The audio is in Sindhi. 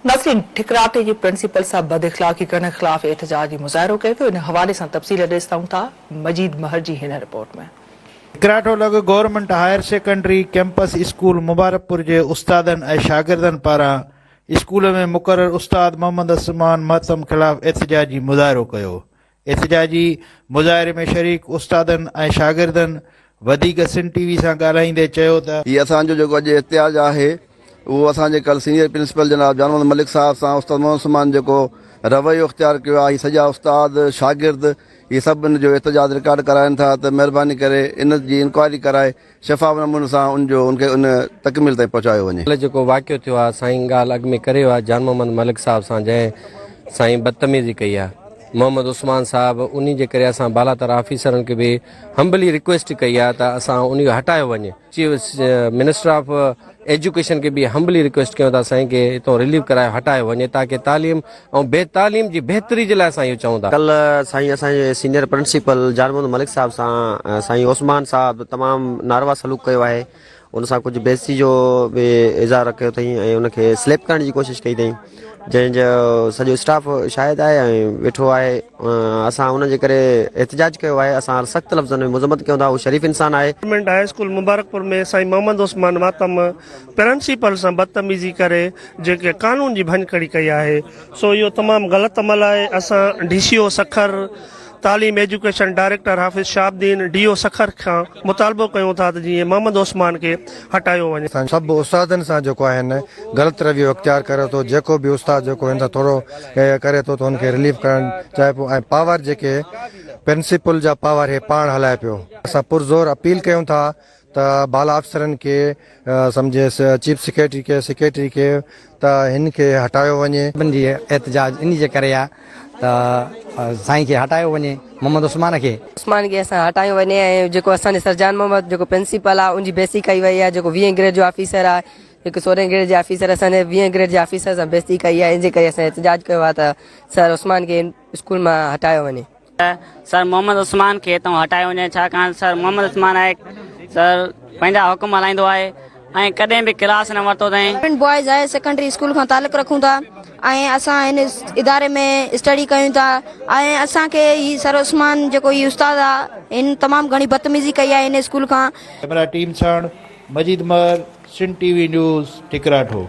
ناظرين ٺڪراٽي جي پرنسپل سان بد اخلاقي ڪرڻ خلاف احتجاجي مظاهرو ڪيو ويو ان حوالي سان تفصيل ڏسون ٿا مجيد مهر جي هن رپورٽ ۾. ٺڪراٺو لڳ government higher secondary campus school Mubarakpur جي استادن ۽ شاگردن پاران اسڪول ۾ مقرر استاد محمد عثمان مهتم خلاف احتجاجي مظاهرو ڪيو احتجاجي مظاهري ۾ شريڪ استادن ۽ شاگردن وڌيڪ سنڌ ٽي وي سان ڳالهائيندي چيو ته. هي اسان جو جيڪو اڄ احتجاج آهي اهو اسان جي ڪل سينيئر پرنسپل جناب جان محمد ملڪ صاحب سان استاد محمد عثمان جيڪو رويو اختيار ڪيو آهي هي سڄا استاد شاگرد هي سڀ ان جو احتجاج رڪارڊ ڪرائن ٿا ته مهرباني ڪري ان جي انڪوائري ڪرائي شفاف نموني سان ان جو ان کي ان تڪميل تائين پهچايو وڃي. ڪلهه جيڪو واقعو ٿيو آهي سائين ڳالهه اڳ ۾ ڪري ويو آهي جان محمد ملڪ صاحب سان جنهن سائين بدتميزي ڪئي آهي محمد عثمان صاحب انهي جي ڪري اسان بالاتر آفيسرن کي به همبلي رڪويسٽ ڪئي آهي ته اسان انهي کي هٽايو وڃي چيف منسٽر آف ايجوڪيشن کي به همبلي رڪويسٽ ڪيون ٿا سائين کي هتون رليف ڪرايو هٽايو وڃي تاڪه تعليم ۽ بي تعليم جي بهتري جي لاء اسان اهو چئون ٿا. ڪلهه سائين اسان جي سينيئر پرنسپل جان محمد ملڪ صاحب سان سائين عثمان صاحب تمام ناروا سلوڪ ڪيو آهي ان سان ڪجهه بيعزتي جو به اظهار ڪيو اٿئي ۽ ان کي سليپ ڪرڻ جي ڪوشش ڪئي اٿئي جنهن جو سڄو اسٽاف شاهد آهي ۽ ويٺو آهي اسان ان جي ڪري احتجاج ڪيو آهي اسان سخت لفظن ۾ مذمت ڪيون ٿا هو شريف انسان آهي. گورنمينٽ هاء اسڪول مبارڪپور ۾ سائين محمد عثمان ماتم پرنسپل سان بدتميزي ڪري جيڪي قانون جي ڀڃڪڙي ڪئي آهي سو اهو تمام غلط عمل آهي اسان ڊي سي او سکر تعليم education director Hafiz Shahabuddin D O Sukkur کان مطالبو ڪيون ٿا ته جيئن محمد عثمان کي هٽايو وڃي. سڀ استادن سان جيڪو آهي نه غلط رويو اختيار ڪري ٿو جيڪو به استاد جيڪو هن سان ٿورو ڪري ٿو ته هن کي رليف ڪرڻ چاهي پيو ۽ پاور جيڪي پرنسپل جا پاور هي پاڻ هلائي پيو اسان پرزور اپيل ڪيون ٿا ته بالا آفيسرن کي سمجهي چيف سيڪريٽري کي سيڪريٽري کي ته هن کي هٽايو وڃي. سڀن جي احتجاج انهي جي ڪري آ ته سائين کي هٽايو وڃي محمد عثمان کي. عثمان کي اسان هٽايو وڃي ۽ جيڪو اسان جي سر جان محمد جيڪو پرنسپل آ ان جي بيعزتي ڪئي وئي آ جيڪو ويهين گريڊ جو آفيسر آ هڪ سورهين گريڊ جي آفيسر اسان جي ويهين گريڊ جي آفيسر سان بيعزتي ڪئي آ ان جي ڪري اسان احتجاج ڪيو آ ته سر عثمان کي اسڪول مان هٽايو وڃي. ته سر محمد عثمان کي هتان هٽايو وڃي ڇاڪاڻ سر محمد عثمان آهي سر پنهنجا حڪم هلائيندو آهي ۽ ڪڏهن به ڪلاس نه ورتو اٿائين. Government boys higher secondary school کان تعلق رکون ٿا ۽ اسان هن اداري ۾ اسٽڊي ڪيون ٿا ۽ اسان کي هي سر عثمان جيڪو هي استاد آ هن تمام گهڻي بدتميزي ڪئي آهي هن اسڪول کان. ڪئميرا ٽيم ساڻ Majeed Mehar, Sindh T V news, Thikratho.